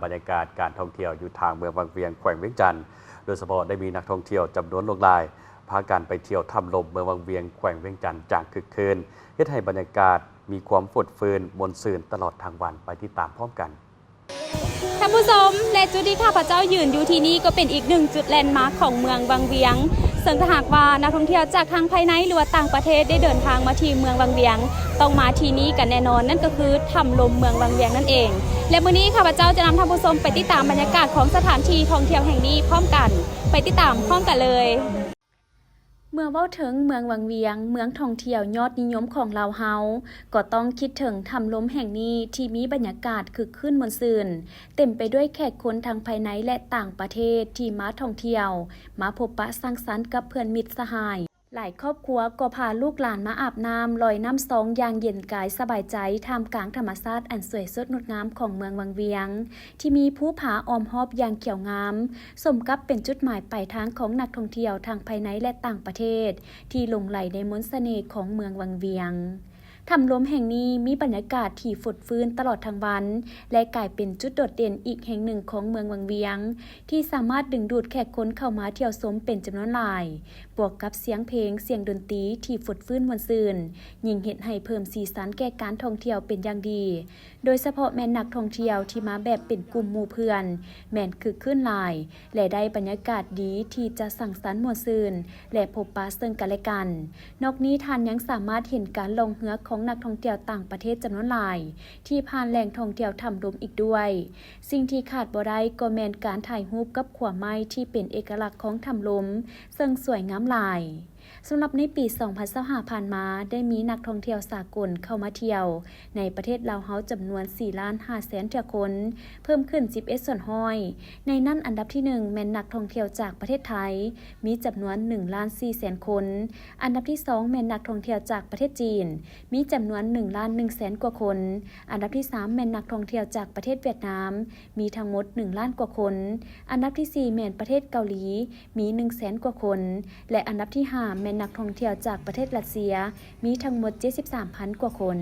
ບັນຍາກາດການທ່ອງທ່ຽວຢູ່ທາງເມືອງວັງວຽງ ແຂວງວຽງຈັນ, ໂດຍສະເພາະໄດ້ມີນັກທ່ອງທ່ຽວຈຳນວນຫຼວງຫຼາຍ ພາກັນໄປທ່ຽວຖ້ຳລົມເມືອງວັງວຽງ ແຂວງວຽງຈັນຢ່າງຄຶກຄື້ນ, ເຮັດໃຫ້ບັນຍາກາດມີຄວາມຟົດຟື້ນມ່ວນຊື່ນຕະຫຼອດທັງວັນ. ໄປຕິດຕາມພ້ອມກັນ. ທ່ານຜູ້ຊົມ ແລະ ຈຸດທີ່ຂ້າພະເຈົ້າຢືນຢູ່ທີ່ນີ້ກໍເປັນອີກໜຶ່ງຈຸດແລນມາກຂອງເມືອງວັງວຽງ, ເຊິ່ງຖ້າຫາກວ່ານັກທ່ອງທ່ຽວຈາກທາງພາຍໃນ ຫຼືວ່າຕ່າງປະເທດໄດ້ເດີນທາງມາທີ່ເມືອງວັງວຽງ ຕ້ອງມາທີ່ນີ້ກັນແນ່ນອນ, ນັ້ນກໍຄືຖ້ຳລົມເມືອງວັງວຽງນັ້ນເອງ. ແລະ ມື້ນີ້ຂ້າພະເຈົ້າຈະນຳທ່ານຜູ້ຊົມໄປຕິດຕາມບັນຍາກາດຂອງສະຖານທີ່ທ່ອງທ່ຽວແຫ່ງນີ້ພ້ອມກັນ. ໄປຕິດຕາມພ້ອມກັນເລີຍ. ເມື່ອເວົ້າເຖິງເມືອງວັງວຽງ, ເມືອງທ່ອງທ່ຽວຍອດນິຍົມຂອງລາວເຮົາ, ກໍຕ້ອງຄິດເຖິງຖ້ຳລົມແຫ່ງນີ້ທີ່ມີບັນຍາກາດຄຶກຄື້ນມ່ວນຊື່ນ, ເຕັມໄປດ້ວຍແຂກຄົນທັງພາຍໃນ ແລະ ຕ່າງປະເທດທີ່ມາທ່ອງທ່ຽວ, ມາພົບປະສັງສັນກັບເພື່ອນມິດສະຫາຍ. ຫຼາຍຄອບຄົວກໍພາລູກຫຼານມາອາບນ້ຳລອຍນ້ຳຊອງຢ່າງເຢັນກາຍສະບາຍໃຈ ທ່າມກາງທຳມະຊາດອັນສວຍສົດງົດງາມຂອງເມືອງວັງວຽງ ທີ່ມີພູຜາອ້ອມຮອບຢ່າງຂຽວງາມ, ສົມກັບເປັນຈຸດໝາຍປາຍທາງຂອງນັກທ່ອງທ່ຽວທັງພາຍໃນ ແລະ ຕ່າງປະເທດ ທີ່ຫຼົງໄຫຼໃນມົນສະເໜ່ຂອງເມືອງວັງວຽງ. ຖ້ຳລົມແຫ່ງນີ້ມີບັນຍາກາດທີ່ຟົດຟື້ນຕະຫຼອດທັງວັນ ແລະ ກາຍເປັນຈຸດໂດດເດັ່ນອີກແຫ່ງໜຶ່ງຂອງເມືອງວັງວຽງ ທີ່ສາມາດດຶງດູດແຂກຄົນເຂົ້າມາທ່ຽວຊົມເປັນຈຳນວນຫຼາຍ, ບວກກັບສຽງເພງ, ສຽງດົນຕີທີ່ຟົດຟື້ນມ່ວນຊື່ນ, ຍິ່ງເຮັດໃຫ້ເພີ່ມສີສັນແກ່ການທ່ອງທ່ຽວເປັນຢ່າງດີ. ໂດຍສະເພາະແມ່ນນັກທ່ອງທ່ຽວທີ່ມາແບບເປັນກຸ່ມໝູ່ເພື່ອນ ແມ່ນຄຶກຄື້ນຫຼາຍ ແລະ ໄດ້ບັນຍາກາດດີທີ່ຈະສັງສັນມ່ວນຊື່ນ ແລະ ພົບປະເຊິ່ງກັນແລະກັນ. ນອກນີ້ທ່ານຍັງສາມາດເຫັນການລ່ອງເຮືອຂອງນັກທ່ອງທ່ຽວຕ່າງປະເທດຈຳນວນຫຼາຍ ທີ່ຜ່ານແຫຼ່ງທ່ອງທ່ຽວຖ້ຳລົມອີກດ້ວຍ. ສິ່ງທີ່ຂາດບໍ່ໄດ້ກໍແມ່ນການຖ່າຍຮູບກັບຂົວໄມ້ທີ່ເປັນເອກະລັກຂອງຖ້ຳລົມ ເຊິ່ງສວຍງາມຫຼາຍ. ສຳລັບໃນປີສອງພັນຊາວຫ້າຜ່ານມາ ໄດ້ມີນັກທ່ອງທ່ຽວສາກົນເຂົ້າມາທ່ຽວໃນປະເທດລາວເຮົາຈຳນວນສີ່ລ້ານຫ້າແສນເທື່ອຄົນ, ເພີ່ມຂຶ້ນສິບເອັດສ່ວນຮ້ອຍ. ໃນນັ້ນອັນດັບທີໜຶ່ງແມ່ນນັກທ່ອງທ່ຽວຈາກປະເທດໄທ, ມີຈຳນວນໜຶ່ງລ້ານສີ່ແສນຄົນ. ອັນດັບທີສອງແມ່ນນັກທ່ອງທ່ຽວຈາກປະເທດຈີນ, ມີຈຳນວນໜຶ່ງລ້ານໜຶ່ງແສນກວ່າຄົນ. ອັນດັບທີສາມແມ່ນນັກທ່ອງທ່ຽວຈາກປະເທດຫວຽດນາມ, ມີທັງໝົດໜຶ່ງລ້ານກວ່າຄົນ. ອັນດັບທີສີ່ແມ່ນປະເທດເກົາຫຼີ, ມີໜຶ່ງແສນກວ່າຄົນ ແລະ ອັນດັບທີຫ້າແມ່ນນັກທ່ອງທ່ຽວຈາກປະເທດຣັດເຊຍ, ມີທັງໝົດເຈັດສິບສາມພັນກວ່າຄົນ.